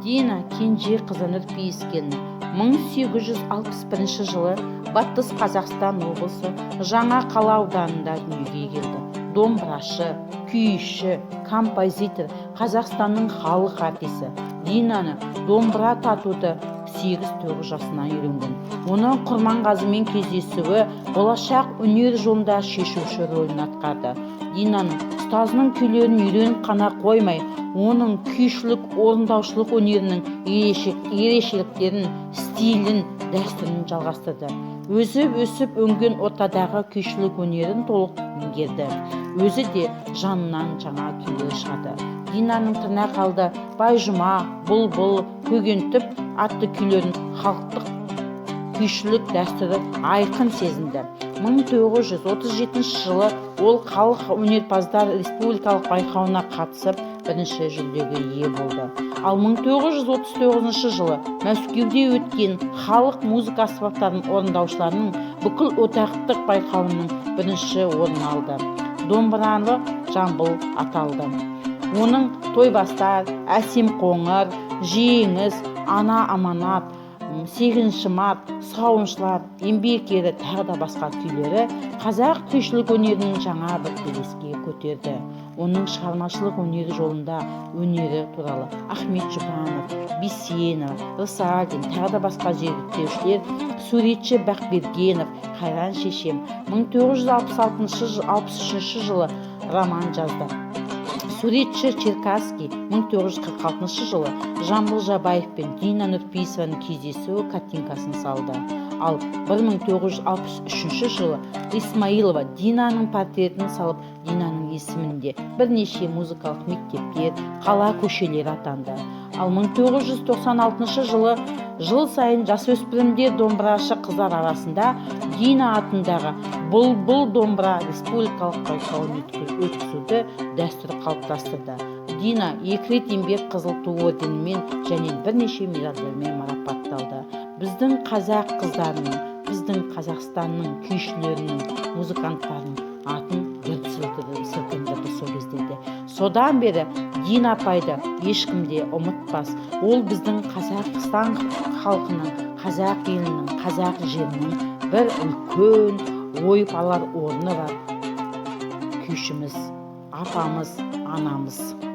Дина Кенжеқызы Нұрпейіскеліні 1861 жылы Батыс Қазақстан облысы Жаңа қала ауданында дүниеге келді. Домбырашы, күйші, композитор, Қазақстанның халық артисі. Динаны домбыра тартуды 8-9 жасынан үйренген. Оның Құрманғазымен кездесуі болашақ өнер жолында шешуші рөлін атқарды. Динаның ұстазының күйлерін үйреніп қана қоймай, оның күйшілік, орындаушылық өнерінің ерекшеліктерін, стилін, дәстүрін жалғастырды. Өзі өсіп өнген ортадағы күйшілік өнерін толық меңгерді. Өзі де жанынан жаңа күйлер шығарды. Динаның «Тырнақ алды», «Байжұма», «Бұлбұл», «Көгентүп» атты күйлерін халықтық күйшілік дәстүрі айқын сезінді. 1937 жылы ол халық өнерпаздар республикалық байқауына қатысып, бірінші жүлдеге ие болды. Ал 1939 жылы Мәскеуде өткен халық музыка аспаптарының орындаушыларының бүкіл одақтық байқауының бірінші орын алды. «Домбыралы Жамбыл» аталды. Оның «Тойбастар», «Әсем қоңыр», «Жеңіс», «Ана аманат», «8 март», «Сауыншылар», «Еңбек ері», тағы да басқа күйлері қазақ күйшілік өнерінің жаңа бір белеске көтерді. Оның шығармашылық өнері жолында өнері туралы Ахмет Жұбанов, Бейсенова, Рысалдин, тағы да басқа зерттеушілер, суретші Бақбергенов «Қайран шешем» 1966, 63 жылы роман жазды. Суретші Черкасский 1946 жылы Жамбыл Жабаев пен Дина Нұрпейісованың кездесуі картинкасын салды. Ал 1963 жылы Исмаилова Динаның портретін салып, Динаның есімінде бірнеше музыкалық мектептер, қала көшелері атанды. Ал 1996 жылы жыл сайын жасөспірімдер домбырашы қыздар арасында Дина атындағы «Бұлбұл домбыра» республикалық байқауын өткізуді дәстүр қалыптастырды. Дина екі рет Еңбек Қызыл Ту орденімен және бірнеше медальдармен марапатталды. Біздің қазақ қыздарының, біздің Қазақстанның күйшілерінің, музыканттарының атын дүр сілкіндірді сол кездерде. Содан бері Дина апайды ешкім де ұмытпас. Ол біздің Қазақстан халқының, қазақ елінің, қазақ жерінің бір үлкен ойып алар орны бар күйшіміз, апамыз, анамыз.